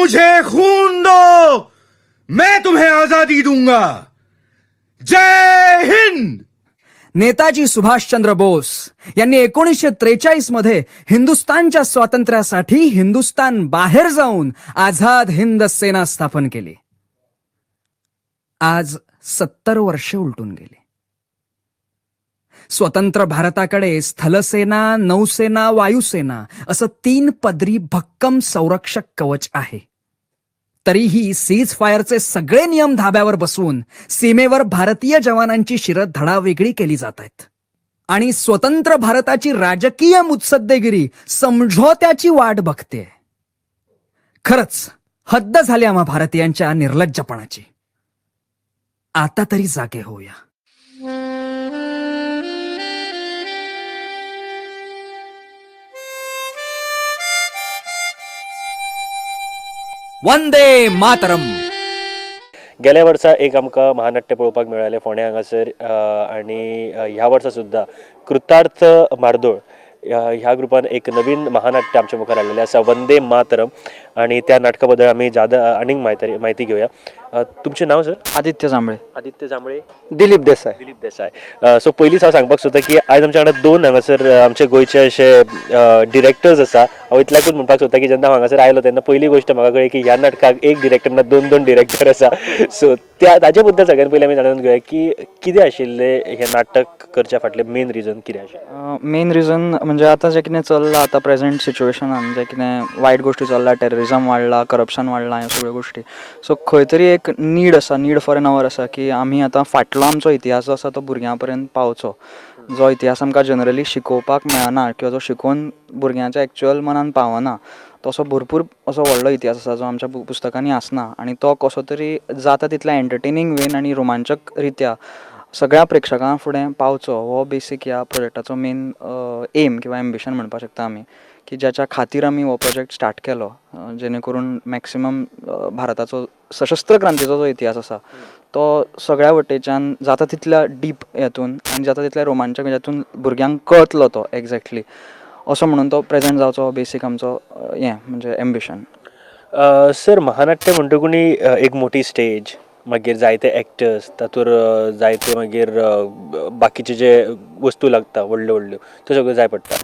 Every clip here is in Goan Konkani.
मुझे खून दो, मैं तुम्हें आजादी दूंगा। जय हिंद। नेताजी सुभाषचंद्र बोस यांनी 1943 मध्ये हिंदुस्तानच्या स्वातंत्र्यासाठी हिंदुस्तान बाहेर जाऊन आझाद हिंद सेना स्थापन केली. आज 70 वर्षे उलटून गेली. स्वतंत्र भारताकडे स्थलसेना, नौसेना, वायुसेना असं तीन पदरी भक्कम संरक्षक कवच आहे. तरीही सीज फायरचे सगळे नियम धाब्यावर बसवून सीमेवर भारतीय जवानांची शिरं धडावेगळी केली जात आहेत आणि स्वतंत्र भारताची राजकीय मुत्सद्देगिरी समझोत्याची वाट बघते. खरंच हद्द झाली आम्हा भारतीयांच्या निर्लज्जपणाची. आता तरी जागे होऊया. वंदे मातरम. गेल्या वर्सा एक आमकां महानाट्य पळोवपाक मेळ्ळेलें फोंड्या हांगासर आनी ह्या वर्सा सुद्दां कृतार्थ म्हार्दोळ ह्या ग्रुपान एक नवीन महानाट्य आमच्या मुखार हाडलेलें आसा, वंदे मातरम. आनी त्या नाटका बद्दल आमी जादा आनीक म्हायती म्हायती घेवया. तुमचें नांव सर? आदित्य जांभळे. आदित्य जांभळे. दिलीप देसाय. दिलीप देसाय. सो पयलींच हांव सांगपाक सोदता की आयज आमच्या वांगडा दोन हांगासर आमचे गोंयचे अशे डिरेक्टर्स आसा. हांव इतल्याकूच म्हणपाक सोदता की जेन्ना हांव हांगासर आयलो तेन्ना पयली गोश्ट म्हाका कळ्ळी की ह्या नाटकाक एक डिरेक्टर ना, दोन दोन डिरेक्टर आसा. सो त्या ताजे बद्दल सगळ्यान पयलीं आमी जाणून घेवया की कितें आशिल्लें हें नाटक करच्या फाटलें मेन रिजन कितें आशिल्लें? मेन रिजन म्हणजे आतां जें कितें चल्लां, आतां प्रेझेंट सिच्युएशनान जें कितें वायट गोश्टी चल्ला, टेररिजम वाडलां, करप्शन वाडलां, ह्यो सगळ्यो गोश्टी, सो खंय तरी एक नीड आसा, नीड फॉर एन our आसा की आमी आतां फाटलो आमचो इतिहास जो आसा तो भुरग्यां पर्यंत पावचो. जो इतिहास आमकां जनरली शिकोवपाक मेळना किंवा जो शिकोवन भुरग्यांच्या एक्चुअल मनान पावना, तसो भरपूर असो व्हडलो इतिहास आसा जो आमच्या पुस्तकांनी आसना आनी तो कसो तरी जाता तितल्या एंटरटेनींग वेन आनी रोमांचक रित्या सगळ्या प्रेक्षकां फुडें पावचो, हो बेसीक ह्या प्रोजेक्टाचो मेन एम किंवा एम्बिशन म्हणपाक शकता आमी, की ज्याच्या खातीर आमी हो प्रोजेक्ट स्टार्ट केलो, जेणे करून मॅक्सिमम भारताचो सशस्त्र क्रांतीचो जो इतिहास आसा तो सगळ्या वटेच्यान जाता तितल्या डीप हेतून आनी जाता तितल्या रोमांचक हेतून भुरग्यांक कळतलो तो एक्झॅक्टली असो म्हणून तो प्रेझेंट जावचो, हो बेसीक आमचो हें म्हणजे एम्बिशन. सर, महानाट्य म्हणटकूनी एक मोठी स्टेज, मागीर जायते एक्टर्स तातूंत, जायते मागीर बाकीचे जे वस्तू लागता व्हडल्यो व्हडल्यो, त्यो सगळ्यो जाय पडटा.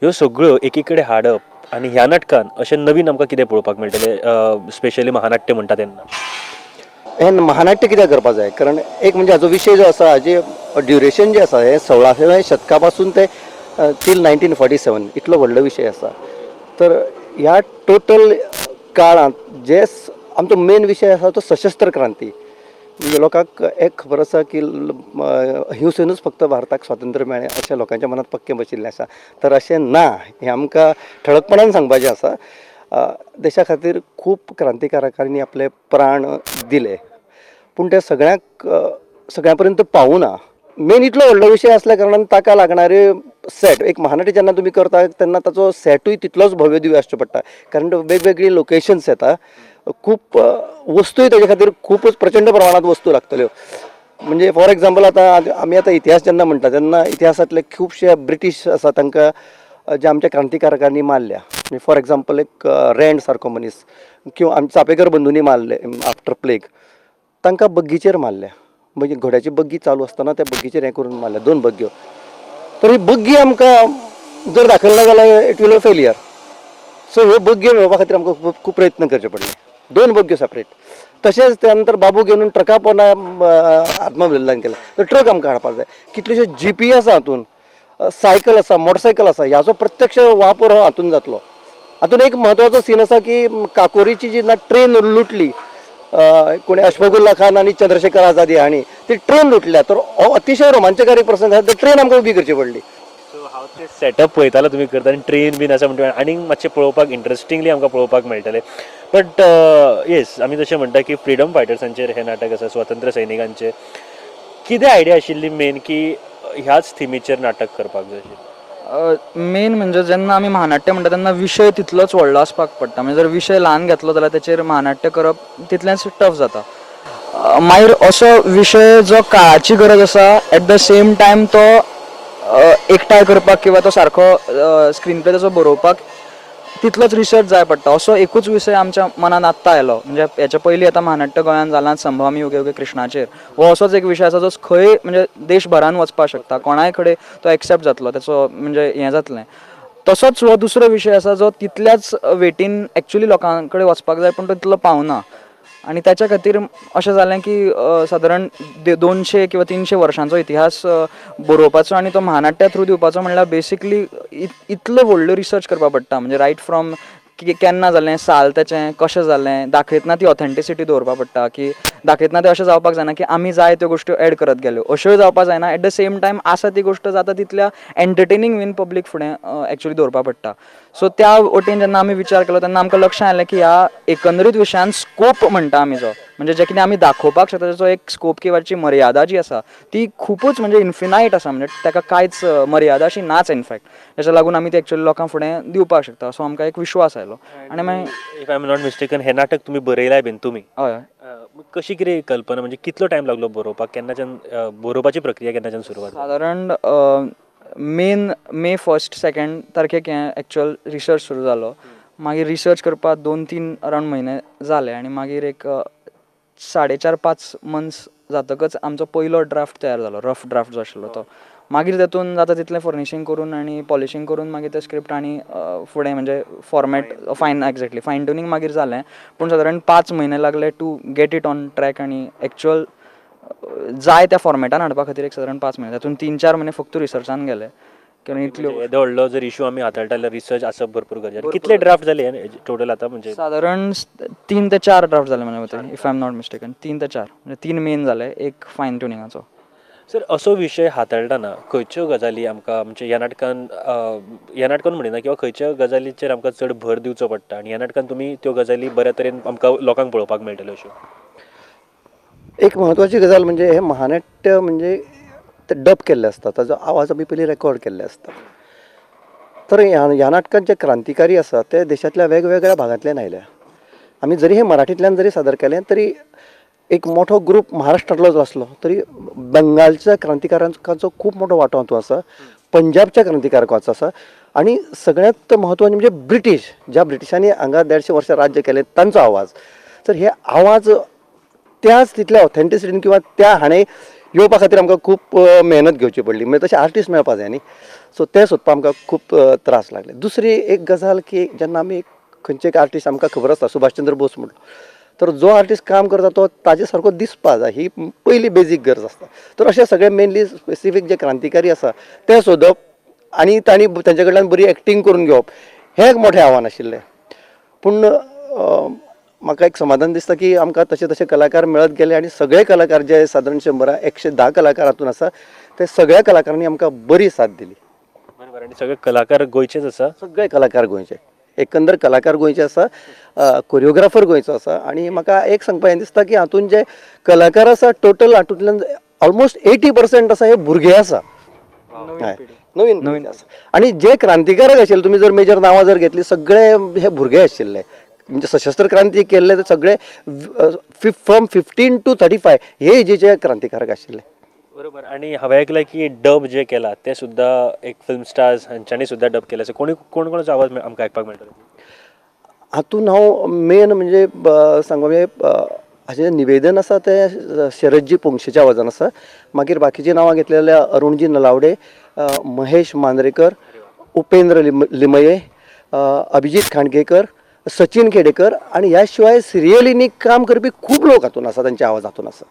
ह्यो सगळ्यो एकी कडेन हाडप आनी ह्या नाटकान अशें नवीन आमकां कितें पळोवपाक मेळटलें, स्पेशली महानाट्य म्हणटा तेन्ना? हें महानाट्य कित्याक करपाक जाय? कारण एक म्हणजे हाजो विशय जो आसा, हाजी ड्युरेशन जें आसा हें 16व्या शतका पासून ते टील 1947 इतलो व्हडलो विशय आसा. तर ह्या टोटल काळांत जे आमचो मेन विशय आसा तो सशस्त्र क्रांती. म्हणजे लोकांक एक खबर आसा की अहिंसेनूच फक्त भारताक स्वातंत्र्य मेळ्ळें अशें लोकांच्या मनांत पक्कें बशिल्लें आसा. तर अशें ना हें आमकां ठळकपणान सांगपाचें आसा. देशा खातीर खूब क्रांतिकारकांनी आपले प्राण दिले, पूण ते सगळ्यांक सगळ्यां पर्यंत पावूना. मेन इतलो व्हडलो विशय आसल्या कारणान ताका लागणारे सेट, एक महानाट्य जेन्ना तुमी करता तेन्ना ताचो सेटूय तितलोच भव्य दिव्य आसचो पडटा, कारण वेगवेगळी लोकेशन्स येता, खूब वस्तूय ताजे खातीर खूबच प्रचंड प्रमाणांत वस्तू लागतल्यो. म्हणजे फॉर एग्जाम्पल, आतां आमी आतां इतिहास जेन्ना म्हणटा तेन्ना इतिहासांतले खुबशे ब्रिटीश आसा तांकां जे आमच्या क्रांतिकारकांनी मारल्या. म्हणजे फॉर एग्जाम्पल, एक रँड सारको मनीस किंवा आमच्या चापेकर बंधूंनी मारले आफ्टर प्लेग, तांकां बग्गीचेर मारल्या. म्हणजे घोड्याची बग्गी चालू आसतना त्या बग्गीचेर हें करून मारल्या, दोन बग्ग्यो. तर ही बग्गी आमकां जर दाखयली ना जाल्यार it will a failure. So ह्यो बग्ग्यो मेळोवपा खातीर आमकां खूब खूब प्रयत्न करचे पडले, दोन बग्ग्यो सेपरेट. तशेंच त्या नंतर बाबू घेवन ट्रका पोंदा आत्मबलिदान केलें, तर ट्रक आमकां हाडपाक जाय. कितल्योश्यो जिपी आसा, हातून सायकल आसा, मोटरसायकल आसा, ह्याचो प्रत्यक्ष वापर हो हातून जातलो. हातून एक म्हत्वाचो सीन आसा की काकोरीची जी ना ट्रेन लुटली कोणी, अशफाकुल्ला खान आनी चंद्रशेखर आझादी हांणी ती ट्रेन लुटल्या, तर हो अतिशय रोमांचकारी प्रसंग आसा. ट्रेन आमकां उबी करची पडली. सो हांव ते सेटअप पळयतालो तुमी करता आनी ट्रेन बीन आसा म्हणटा, आनीक मातशें पळोवपाक इंट्रस्टिंगली आमकां पळोवपाक मेळटलें. बट येस, आमी जशें म्हणटा की फ्रिडम फायटर्सांचेर हें नाटक आसा, स्वतंत्र सैनिकांचेर, कितें आयडिया आशिल्ली मेन की ह्याच थिमीचेर नाटक करपाक जाय आशिल्लें? मेन म्हणजे जेन्ना आमी महानाट्य म्हणटा तेन्ना विशय तितलोच व्हडलो आसपाक पडटा. म्हणजे जर विशय ल्हान घेतलो जाल्यार तेचेर महानाट्य करप तितलेंच टफ जाता. मागीर असो विशय जो काळाची गरज आसा, एट the same time तो एकठांय करपाक किंवा तो सारको स्क्रीन प्ले ताचो बरोवपाक तितलोच रिसर्च जाय पडटा. असो एकूच विशय आमच्या मनान आत्तां आयलो. म्हणजे हेच्या पयलीं आतां म्हानाट्य गोंयांत जालां, संभवामी युगे युगे कृष्णाचेर. हो असोच एक विशय आसा जो खंय म्हणजे देशभरान वचपाक शकता, कोणाय कडेन तो एक्सेप्ट जातलो, तेचो म्हणजे हें जातलें. तसोच हो दुसरो विशय आसा जो तितल्याच वेटीन एक्चुली लोकां कडेन वचपाक जाय, पूण तो तितलो पावना. आनी त्याच्या खातीर अशें जालें की सादारण 200 किंवा 300 वर्सांचो इतिहास बरोवपाचो आनी तो म्हानाट्या थ्रू दिवपाचो म्हणल्यार बेसिकली इतलो व्हडलो रिसर्च करपा पडटा. म्हणजे रायट फ्रॉम केन्ना जालें, साल तेचें कशें जालें, दाखयतना ती ऑथेंटिसिटी दवरपा पडटा की दाखयतना तें अशें जावपाक जायना की आमी जाय त्यो गोश्टी एड करत गेल्यो, अश्योय जावपाक जायना. एट the same time आसा ती गोश्ट जाता तितल्या एंटरटेनींग वीन पब्लीक फुडें एक्चुली दवरपा पडटा. सो त्या वटेन जेन्ना आमी विचार केलो तेन्ना आमकां लक्षांत आयलें की ह्या एकंदरीत विशयान स्कोप म्हणटा आमी जो, म्हणजे जें कितें आमी दाखोवपाक शकता तेचो एक स्कोप किंवा जी मर्यादा जी आसा ती खुबूच म्हणजे इन्फिनायट आसा. म्हणजे ताका कांयच मर्यादा अशी नाच इनफॅक्ट. तेच्या लागून आमी ते एक्चुअली लोकां फुडें दिवपाक शकता असो आमकां एक विश्वास आयलो आनी मागीर If I am not mistaken, हें नाटक तुमी बरयलाय बीन तुमी? हय. कशी कितें कल्पना, म्हणजे कितलो टायम लागलो बरोवपाक, केन्नाच्यान बरोवपाची प्रक्रिया केन्नाच्यान सुरवात जाली? सादारण मेन मे फर्स्ट सेकंड तारखेक हें एक्चुअल रिसर्च सुरू जालो. मागीर रिसर्च करपाक 2-3 अरावंड म्हयने जाले आनी मागीर एक 4.5-5 मंथ्स जातकच आमचो पयलो ड्राफ्ट तयार जालो, रफ ड्राफ्ट जो आशिल्लो तो. मागीर तेतून जाता तितलें फर्निशींग करून आनी पॉलिशींग करून मागीर तें स्क्रिप्ट आनी फुडें म्हणजे format fine, exactly, fine tuning मागीर जालें. पूण सादारण 5 म्हयने लागले to get it on track आनी एक्चुअल जाय त्या फॉर्मेटान हाडपा खातीर एक सादारण 5 म्हयने. तातूंत 3-4 म्हयने फक्त रिसर्चान गेले, कारण इतल्यो म्हणजे येदो व्हडलो जर इशू आमी हाताळटा जाल्यार रिसर्च आसप भरपूर गरजेचें. कितले ड्राफ्ट जाले टोटल आतां म्हणजे? सादारण 3 ते 4 ड्राफ्ट जाले म्हज्या मते, if I am not mistaken. 3 ते 4, म्हणजे तीन मेन जाले, एक फायन ट्युनिंगाचो. सर, असो विशय हाताळटना खंयच्यो गजाली आमकां म्हणजे ह्या नाटकान, ह्या नाटकान म्हणिना, किंवा खंयच्या गजालीचेर आमकां चड भर दिवचो पडटा आनी ह्या नाटकान तुमी त्यो गजाली बऱ्या तरेन आमकां लोकांक पळोवपाक मेळटल्यो अश्यो? एक म्हत्वाची गजाल म्हणजे हे महानाट्य म्हणजे ते डब केल्ले आसता, ताजो आवाज आमी पयलीं रेकॉर्ड केल्ले आसता. तर ह्या नाटकांत जे क्रांतिकारी आसा ते देशांतल्या वेगवेगळ्या भागांतल्यान आयल्या. आमी जरी हे मराठींतल्यान जरी सादर केलें तरी एक मोठो ग्रूप महाराष्ट्रांतलो जो आसलो तरी बंगालच्या क्रांतिकारकांचो खूब मोठो वांटो हातूंत आसा, पंजाबच्या क्रांतिकारकांचो आसा आनी सगळ्यांत म्हत्वाचें म्हणजे ब्रिटीश, ज्या ब्रिटिशांनी हांगा 150 वर्सां राज्य केलें तांचो आवाज. तर हे आवाज त्याच तितल्या ऑथेंटिसिटीन किंवा त्या हाणें येवपा खातीर आमकां खूब मेहनत घेवची पडली. म्हणजे तशे आर्टिस्ट मेळपा जाय न्ही, सो ते सोदपाक आमकां खूब त्रास लागले. दुसरी एक गजाल की जेन्ना आमी खंयचे एक आर्टिस्ट, आमकां खबर आसता सुभाष चंद्र बोस म्हणलो तर जो आर्टिस्ट काम करता तो ताजे सारको दिसपा जाय, ही पयली बेजीक गरज आसता. तर अशे सगळे मेनली स्पेसिफीक जे क्रांतिकारी आसा ते सोदप आनी तांणी तांचे कडल्यान बरी एक्टींग करून घेवप हें एक मोठें आव्हान आशिल्लें. पूण म्हाका एक समाधान दिसता की आमकां तशे तशे कलाकार मेळत गेले आनी सगळे कलाकार जे सादारण 100 110 कलाकार हातूंत आसा ते सगळ्या कलाकारांनी आमकां बरी साथ दिली. बरोबर, आनी सगळे कलाकार गोंयचेच आसा? सगळे कलाकार गोंयचे, एकंदर कलाकार गोंयचे आसा, कोरियोग्राफर गोंयचो आसा. आनी म्हाका एक सांगपा हें दिसता की हातूंत जे कलाकार आसा टोटल हातूंतल्यान ऑलमोस्ट 80% आसा हे भुरगे आसा. हय, नवीन नवीन आसा. आनी जे क्रांतिकारक आशिल्ले, तुमी जर मेजर नांवां जर घेतली, सगळे हे भुरगे आशिल्ले. म्हणजे सशस्त्र क्रांती केल्ले ते सगळे फ्रॉम 15 टू 35 हे एजीचे क्रांतिकारक आशिल्ले. बरोबर, आणि हांवें आयकलां की डब जे केला ते सुद्दां एक फिल्म स्टार्स हांच्यांनी सुद्दां डब केला. सो कोणी कोण कोणाचो आवाज आमकां आयकपाक मेळटलो? हातून हांव मेन म्हणजे सांगू म्हणजे हाजें निवेदन आसा तें शरदजी पोंगशेच्या आवाजान आसा. मागीर बाकीची नांवां घेतली जाल्यार अरुणजी नलावडे, महेश मांद्रेकर, उपेंद्र लिमये, अभिजीत खांडकेकर, सचिन खेडेकर आनी ह्या शिवाय सिरियलींनी काम करपी खूब लोक हातून आसा, तांचे आवाज हातून आसा.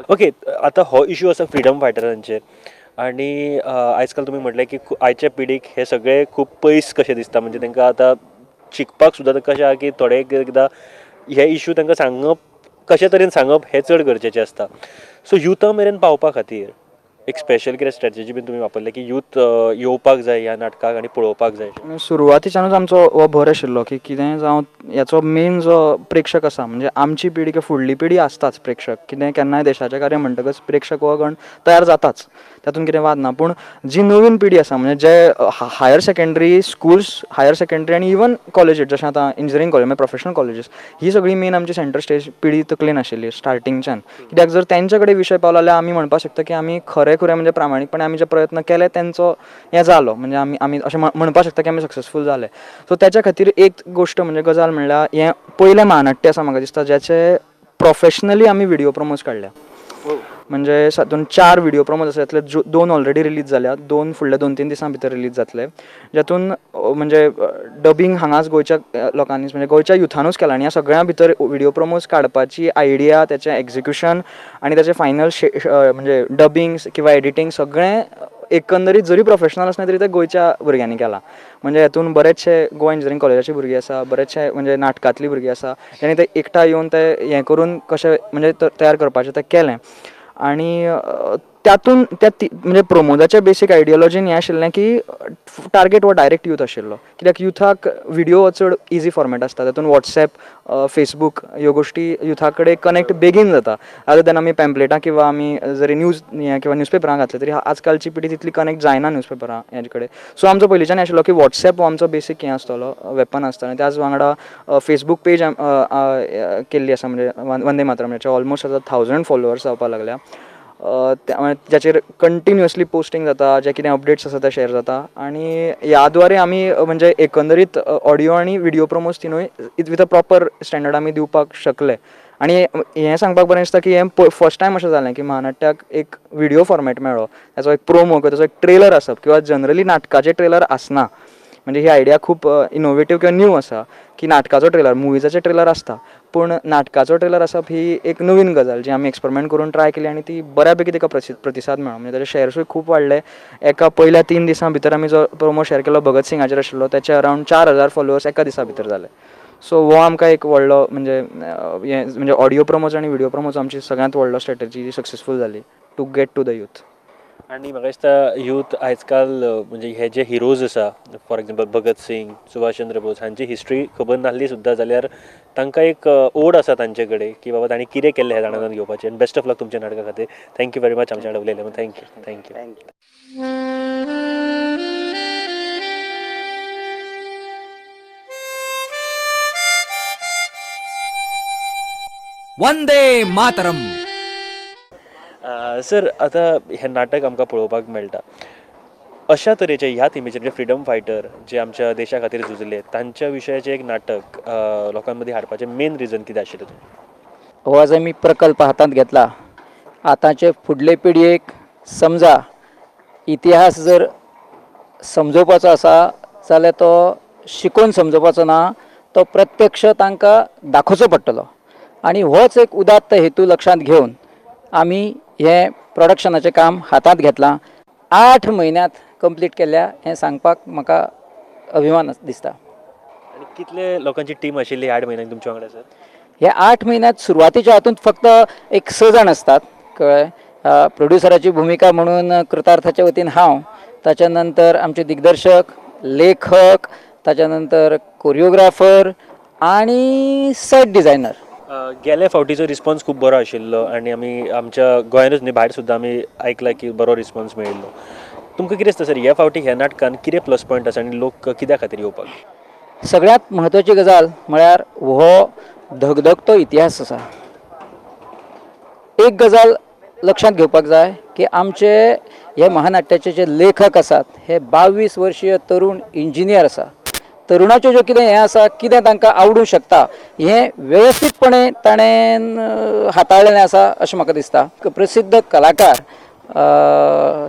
ओके, आतां हो इशू आसा फ्रिडम फायटरांचेर आनी आयज काल तुमी म्हटलें की आयच्या पिढीक हे सगळे खूब पयस कशें दिसता. म्हणजे तांकां आतां शिकपाक सुद्दां कशें आहा की थोडे एकदां हे इशू तांकां सांगप, कशे तरेन सांगप हें चड गरजेचें आसता. सो युथा मेरेन पावपा खातीर एक स्पेशल कितें स्ट्रेटजी बीन तुमी वापरले की यूथ येवपाक जाय ह्या नाटकाक आनी पळोवपाक जाय अशें? सुरवातीच्यानूच आमचो हो भर आशिल्लो की कितेंय जावं, हेचो मेन जो प्रेक्षक आसा म्हणजे आमची पिढी किंवा फुडली पिढी आसताच प्रेक्षक. कितें केन्नाय देशाचें कार्य म्हणटकच प्रेक्षक हो गण तयार जाताच. तातूंत कितें वाद ना. पूण जी नवीन पिढी आसा, म्हणजे जे higher secondary schools, higher secondary आनी इवन कॉलेजीस, जशें आतां इंजिनियरींग कॉलेज, मागीर प्रोफेशनल कॉलेजीस, ही सगळी मेन आमची सेंटर स्टेज पिढी तकलेन आशिल्ली स्टार्टिंगच्यान. कित्याक जर तेंच्या कडेन विशय पावलो जाल्यार आमी म्हणपाक शकता की आमी खरें खरें म्हणजे प्रामाणीकपणे आमी जे प्रयत्न केले तेंचो हें जालो, म्हणजे आमी अशें म्हणपाक शकता की आमी सक्सेसफूल जाले. सो तेच्या खातीर एक गोश्ट म्हणजे गजाल म्हणल्यार हें पयलें म्हानाट्य आसा म्हाका दिसता ज्याचे प्रोफेशनली आमी विडियो प्रोमोज काडल्या. म्हणजे तातूंत 4 विडियो प्रोमोज आसा, त्यातले 2 ऑलरेडी रिलीज जाल्या, 2 फुडल्या 2-3 दिसां भितर रिलीज जातले, ज्यातून म्हणजे डबींग हांगाच गोंयच्या लोकांनी, म्हणजे गोंयच्या युथानूच केला. आनी ह्या सगळ्यां भितर विडियो प्रोमोज काडपाची आयडिया, तेचें एक्जिक्युशन आनी तेचें फायनल म्हणजे डबींग किंवा एडिटींग सगळें एकंदरीत जरी प्रोफेशनल आसलें तरी तें गोंयच्या भुरग्यांनी केलां. म्हणजे हेतून बरेचशे गोवा इंजिनियरींग कॉलेजाचे भुरगे आसा, बरेचशे म्हणजे नाटकांतली भुरगीं आसा, आनी ते एकठांय येवन ते हें करून कशें म्हणजे तयार करपाचें तें केलें. आनी त्यातून त्या म्हणजे प्रमोदाच्या बेसीक आयडियोलॉजीन हें आशिल्लें की टार्गेट हो डायरेक्ट यूथ आशिल्लो, कित्याक युथाक विडियो चड इजी फॉर्मेट आसता, तातूंत वॉट्सएप, फेसबूक ह्यो गोश्टी युथा कडेन कनेक्ट बेगीन जाता. आतां तेन्ना आमी पॅम्पलेटां किंवा आमी जरी न्यूज किंवा न्यूजपेपरां घातले तरी आजकालची पिढी तितली कनेक्ट जायना न्यूजपेपरां हेजे कडेन. सो आमचो पयलींच्यान आशिल्लो की वॉट्सएप हो आमचो बेसीक हें आसतलो, वेपन आसतलो. आनी त्याच वांगडा फेसबूक पेज केल्ली आसा, म्हणजे वंदे मातरम, म्हणजे ऑलमोस्ट आतां 1000 फॉलोअर्स जावपाक लागल्या, जाचेर कंटिन्युअसली पोस्टिंग जाता, जे कितें अपडेट्स आसा ते शेअर जाता. आनी ह्या द्वारे आमी म्हणजे एकंदरीत ऑडियो आनी विडियो प्रोमोज तिनूय विथ अ प्रॉपर स्टँडर्ड आमी दिवपाक शकले. आनी हें सांगपाक बरें दिसता की हें फर्स्ट टायम अशें जालें की म्हानाट्याक एक विडियो फॉर्मेट मेळ्ळो, ताचो एक प्रोमो किंवा ताचो एक ट्रेलर आसप, किंवा जनरली नाटकाचे ट्रेलर आसना. म्हणजे ही आयडिया खूब इनोवेटीव किंवा न्यू आसा की नाटकाचो ट्रेलर, मुवीजाचे ट्रेलर आसता, पूण नाटकाचो ट्रेलर आसप ही एक नवीन गजाल जी आमी एक्सपेरिमेंट करून ट्राय केली आनी ती बऱ्या पैकी तिका प्रतिसाद मेळ्ळो. म्हणजे ताचे शेअर्सूय खूब वाडले. एका पयल्या 3 दिसां भितर आमी जो प्रोमो शेअर केलो भगत सिंगाचेर आशिल्लो, ताचे अरावंड 4000 फॉलोअर्स एका दिसा भितर जाले. सो हो आमकां एक व्हडलो म्हणजे हें म्हणजे ऑडियो प्रोमोज आनी विडियो प्रोमोज आमची सगळ्यांत व्हडलो स्ट्रेटजी जी सक्सेसफूल जाली to get to the youth. आनी म्हाका दिसता यूथ आयजकाल म्हणजे हे जे हिरोज आसा, फॉर एग्जाम्पल भगत सिंग, सुभाष चंद्र बोस हांची हिस्ट्री खबर नासली सुद्दां जाल्यार तांकां एक ओड आसा तांचे कडेन की बाबा तांणी कितें केल्लें हें जाणून घेवपाचें. आनी बेस्ट ऑफ लक तुमच्या नाटका खातीर. Thank you very much आमच्या वांगडा उलयलें. Thank you, thank you. Vande Mataram. Sir, आतां हें नाटक आमकां पळोवपाक मेळटा, अशा तरेचे ह्या थिमीचेर, म्हणजे फ्रिडम फायटर जे आमच्या देशा खातीर झुजले तांच्या विशयाचें एक नाटक लोकां मदीं हाडपाचें मेन रिजन कितें आशिल्लें? हो आज आमी प्रकल्प हातांत घेतला, आतांचे फुडले पिळगेक समजा इतिहास जर समजोवपाचो आसा जाल्यार तो शिकोवन समजोवपाचो ना, तो प्रत्यक्ष तांकां दाखोवचो पडटलो. आनी होच एक उदात्त हेतू लक्षांत घेवन आमी हें प्रोडक्शनाचें काम हातांत घेतलां. 8 म्हयन्यांत कंप्लीट केल्या हें सांगपाक म्हाका अभिमान दिसता. आनी कितले लोकांची टीम आशिल्ली 8 म्हयन्यांक तुमच्या वांगडा सर? ह्या 8 म्हयन्यांत सुरवातीच्या हातूंत फक्त एक 6 जाण आसतात, कळ्ळें. प्रोड्युसराची भुमिका म्हणून कृतार्थाच्या वतीन हांव, ताच्या नंतर आमचे दिग्दर्शक, लेखक, ताच्या नंतर कोरियोग्राफर आनी सेट डिझायनर. गेल्या फावटीचो रिस्पॉन्स खूब बरो आशिल्लो आनी आमी आमच्या गोंयानूच न्ही भायर सुद्दां आमी आयकलां की बरो रिस्पॉन्स मेळिल्लो. तुमकां कितें दिसता सर, ह्या फावटी ह्या नाटकान कितें प्लस पॉयंट आसा आनी लोक कित्या खातीर येवपाक? सगळ्यांत म्हत्वाची गजाल म्हळ्यार हो धगधगतो इतिहास आसा. एक गजाल लक्षांत घेवपाक जाय की आमचे हे महानाट्याचे जे लेखक आसात हे 22 वर्शीय तरुण इंजिनियर आसा. तरुणाच्यो ज्यो कितें हें आसा, कितें तांकां आवडूंक शकता हें वेवस्थीतपणे ताणें हाताळिल्लें आसा अशें म्हाका दिसता. प्रसिद्ध कलाकार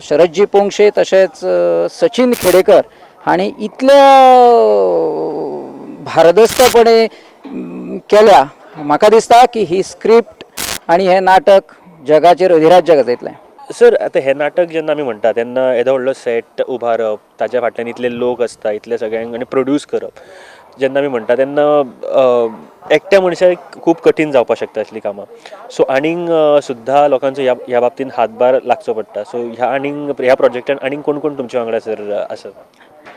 शरदजी पोंगशे तशेंच सचिन खेडेकर हांणी इतल्या भारदस्तपणे केल्या, म्हाका दिसता की ही स्क्रिप्ट आनी हें नाटक जगाचेर अधिराज्य गाजयतलें. सर, आतां हें नाटक जेन्ना आमी म्हणटा तेन्ना येदो व्हडलो सेट उबारप, ताच्या फाटल्यान इतले लोक आसता, इतले सगळ्यांक आनी प्रोड्यूस करप जेन्ना आमी म्हणटा तेन्ना एकट्या मनशाक खूब कठीण जावपाक शकता असलीं कामां. सो आनीक सुद्दां लोकांचो ह्या बाबतीन हातभार लागचो पडटा. सो ह्या आनीक ह्या प्रोजेक्टान आनीक कोण कोण तुमच्या वांगडा सर आसा?